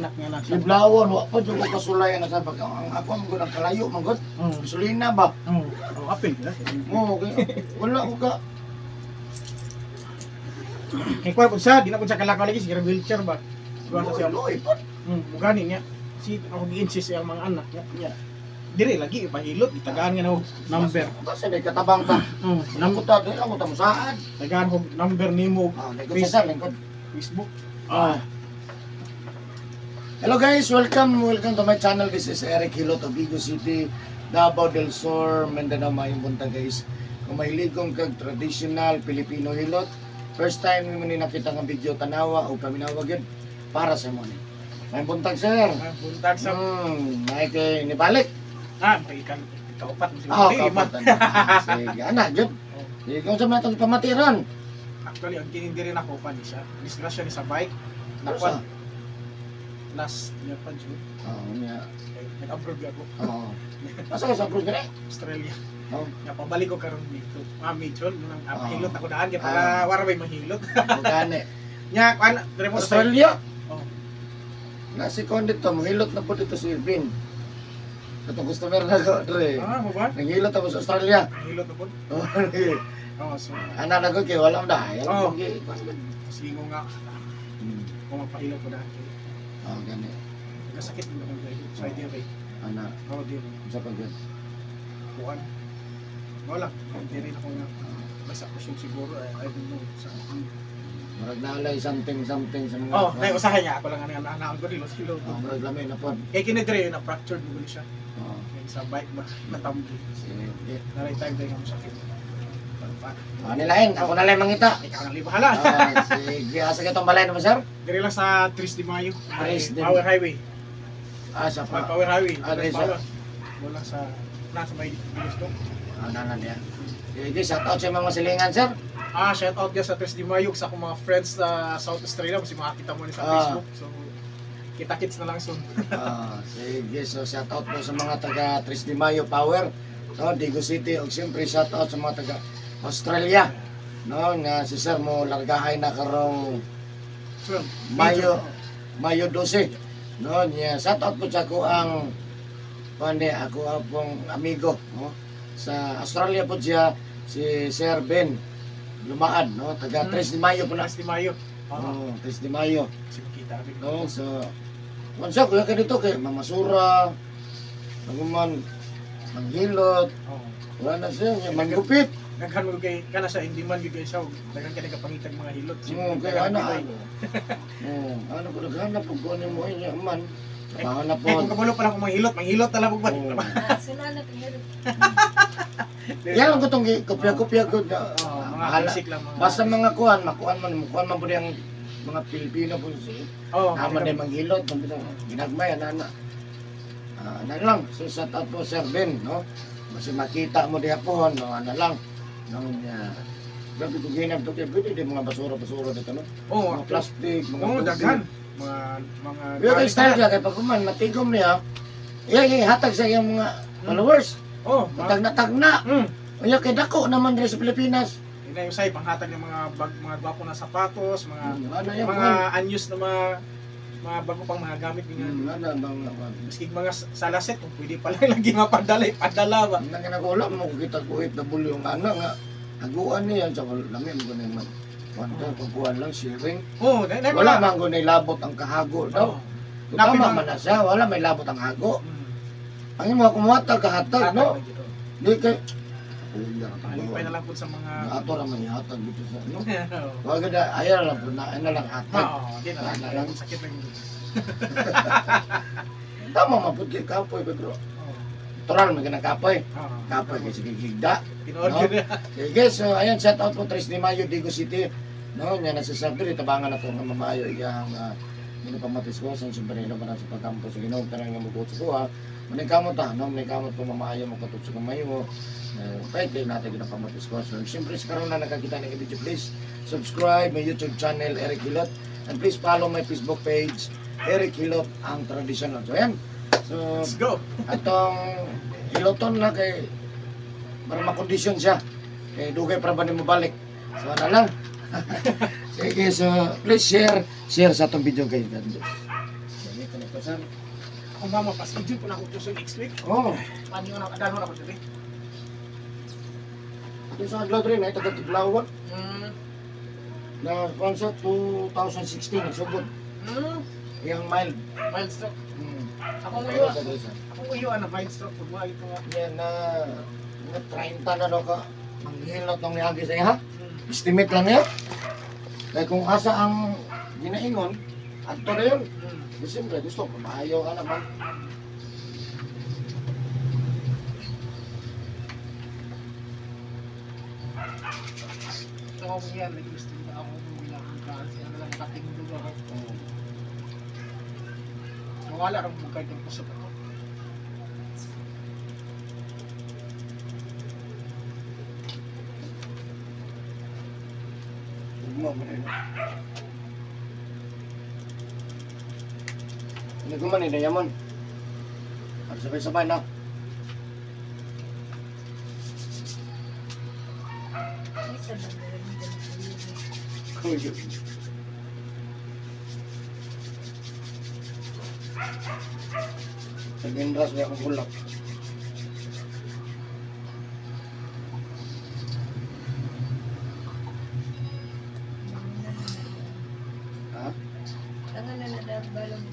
anak nga nasa. Liblawon, wa pa jud ko kasulay na sa pag ang ako ang gud ang kalayo man gud. Gasolina ba? Oh, apil ka. Oo, kay wala ko ka. Kay kuan pud siya, di na pud siya kalakaw lagi sige wheelchair ba. Duwa sa siya. Luoy po. Mugani niya. Si ako gi-insist ang mga anak niya. Niya. Dire lagi ipahilot, gitagaan nga na og number. Kasi may katabang ta. Number Namuta dili ako ta musaan. tagaan og number nimo og Ah, lingkod sa sir, lingkod. Facebook. Ah. Hello guys, welcome, welcome to my channel. This is Eric Hilot of Vigo City, Davao del Sur, Mindanao. Maayong buntag, guys. Kung mahiligong kag traditional Filipino hilot, first time mo ni nakita nga video, tanawa o paminawa gyud para sa mo ni. Maayong buntag, sir. Ah, buntag sa May kay nibalik. Ah, may ikan kaupat mo Ah, siguro. Lima. kapatan. Sige, ana gyud. Oh. Sige, kung sa mga itong pamatiran. Actually, ang kinindi rin ako pa ni siya. Disgrasya ni sa bike. Ano Nakuan sa? last year pa June. Oo, niya. Nag-abroad ako. Oo. Asa ka sa abroad gani? Australia. Oo. Nga pabalik ko karon dito. Ah, medyo nang Ah. hilot ako daan kay para wara bay mahilot. Gani. Nya kuan dire mo sa Australia. Oh. Na si Kon dito, muhilot na po dito si Irvin. Katong customer na ko, dre. Ah, mo ba? Nanghilot ako sa Australia. Hilot na po. Oh, Oh, so ana na ko kay wala mo dahil. Oh. Sige ko nga kung magpahilot ko daan kay Oh, gani. nagkasakit mo akong dahil. So idea bay. Ana, Oh, di unsa pa gyud? kuan. Wala, hindi rin ako nga basta ko siguro eh, I don't know sa Murag naalay something something sa mga. Oh, nay usahay nga ako lang ang anak ko dilo silo. Oh, murag lami na pod. Kay kini dire na fractured mo gud siya. Oh, Kay sa bike ba natambi. sige. Naray time tayo nga masakit. Pa. Oh, nilain, ako na lang mangita. Ikaw ang libahala. Ah, sige, asa ka itong balay naman, sir? Dire lang sa 3 de Mayo. 3 de- Power Highway. Ah, sa May pa. Power Highway. Ah, Tres dire sa- Power. Wala sa nasa may gusto. Ah, nana niya. Sige, shout out sa mga silingan, sir. Ah, shout out sa 3 de Mayo sa akong mga friends sa South Australia kasi makakita mo ni sa Ah. Facebook. So kita-kits na lang soon. Ah, sige, so shout out po sa mga taga 3 de Mayo Power, no, Digo City, ug siyempre shout out sa mga taga Australia. No, nga si sir mo largahay na karong 12. Mayo Mayo 12. No, niya shout out po sa ako ang pande ako ang pong amigo, no, sa Australia po siya si Sir Ben Lumaad, no, taga 3 de Mayo po na. 3 de Mayo. Oh, Oh, 3 de Mayo. kasi makita kami. No, so kung siya kuya ka dito kay mamasura, maguman, manghilot, Oh. wala na siya, niya, manggupit. Daghan mo kay kana sa hindi man gyud kay siya. Daghan kay nagapangitag mga hilot. Oo, kay Daghan ana. gyud. Oo, ano ko naghanap og kuno mo niya man. Trabaho na po. Eh, kung kabalo pa lang kung manghilot, manghilot na lang po ba? Oo. Ah, sila na tingin. Yan lang ko tong kopya-kopya ko. Oo, mga Bahala. basic lang mga. Basta mga kuan, makuan man, makuan man po ang mga Pilipino po. Oo, Tama din manghilot, ginagmay, ana ana. Ah, ana lang, so shout out po Sir Ben, no? Basta makita mo diha po, no, ana lang. No, niya. Grabe ko ginab to kay pwede di mga basura-basura dito, no? Oo, Mga plastic, mga Oo, tubig. daghan. Mga mga Pero kay style siya kay pag kuman matigom niya. Iya iya hatag sa iyang mga followers. Oo, mga Tagna-tagna. Unya kay dako naman diri sa Pilipinas. Ina yung say panghatag ng mga bag, mga gwapo na sapatos, mga Ano yung mga unused na mga mga bago pang mga gamit nga. Ano bang mga Maski mga salaset kung pwede pala lagi mapadala, ipadala ba. Nang ginagawa mo kita ko OFW nga ana nga haguan niya sa lami mo gani man. Kuan ka pagkuan lang sharing. Oo, na, na, Wala man gani labot ang kahago daw. Oo. Kung Napi tama man- man na siya, wala may labot ang hago. Ang imo kumuhatag kahatag Hatag no. na gid, oh. Di kay Uya ka Palipay na lang po sa mga Ato ra man ihatag dito sa ano. Oo. Wag na ayaw lang po na ano lang hatag. Oo, di na lang. Wala lang. Sakit lang yun. Tama man pud kay kapoy Pedro. Oo. Natural man kanang kapoy. Oo. Kapoy kay sige higda. Tinuod No? yun. Sige, so ayan, shout out po 3 de Mayo, Digo City. No, nya nasa sabi tabangan na to nga mamayo iyang ginapamatis ko sa siyempre pa na sa pagkampo sa Ginoo tanan nga mubuot sa kuha. Maningkamot ta, no, maningkamot ko mamayo mo katod sa kamay mo. Pwede kayo natin ginapamatis ko. So, siyempre sa karon na nakakita ng video, please subscribe my YouTube channel Eric Hilot and please follow my Facebook page Eric Hilot ang traditional. So, ayan. So, Let's go. atong hiloton na kay para makondisyon siya. Kay dugay para ba nimo balik. So ano lang. Sige, so please share, share sa atong video kay God bless. Nagpasar. Akong mama pa-schedule po na ako tuso next week. Oh, Paano na kadalo na ako diri. ito sa adlaw rin ay taga Tiblawan. Na concert 2016 nagsugod. Iyang mild. Mild stroke. Akong Ano uyo, sa diri? akong uyo ana mild stroke pag wa ito nga. Yan na mga 30 na daw ka. Manghilot nang niagi sa iya. Estimate lang niya. Kaya kung asa ang ginaingon, adto na yun. Di siyempre, gusto ko, maayo ka naman. So ako yan, nag-gusto na ako kung bilang kasi ano lang katingdog ako. Nawala rang bukay ng kusog ako. Ugma mo na yun. Ano ko man, inayamon. Para sabay-sabay na. Kuyo. Nag-indras niya akong bulak. Ha? Ang ano na na balong.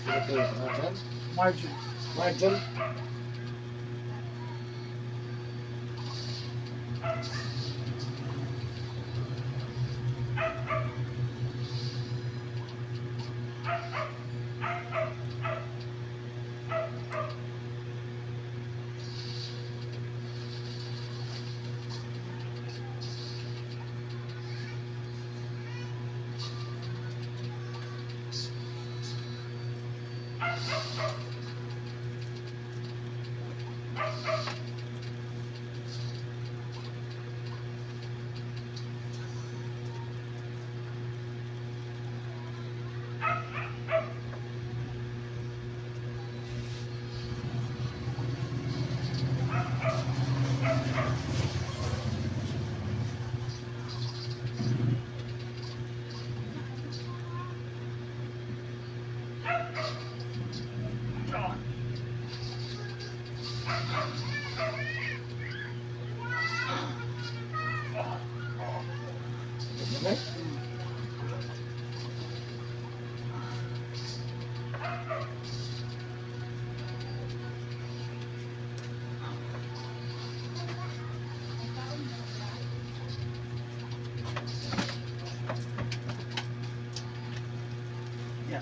Ito yung pangalan. Margin. Margin. Okay. Yeah.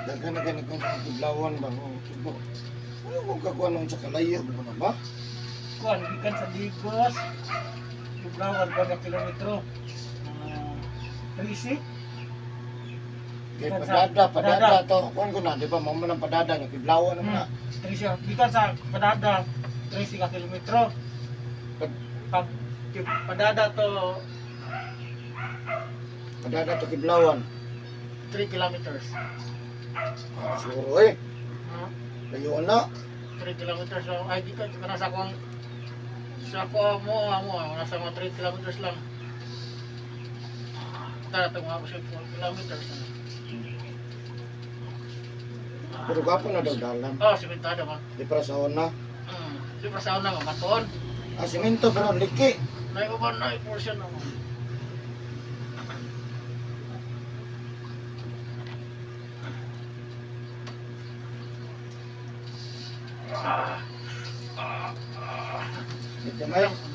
Daghan na ganit kung sa Tiblawan ba? Oh, tubo. Ano kung kakuha nung sa kalayo mo na ba? Kuan gikan sa Digos. Tublawan ba ka kilometro? Mga 13. Kay padada, padada to. Kuan ko na, di ba? Mamo ng padada niya, Tiblawan naman na. 13 gikan sa Padada 13 ka kilometro. Pag Padada to Padada to Kiblawan. 3 kilometers. Ah, siguro eh. Hmm? Layuan na. 3 kilometers lang. Ay, gikan sa nasa akong sa ako mo mo nasa mga 3 kilometers lang. Tara itong mga 4 kilometers. Pero gwapo na daw dalan. Oh, simentado man. Di para sa una. Siyempre sa una, matuon. Ah, simento pero liki. Naiuban na portion naman. Dito may.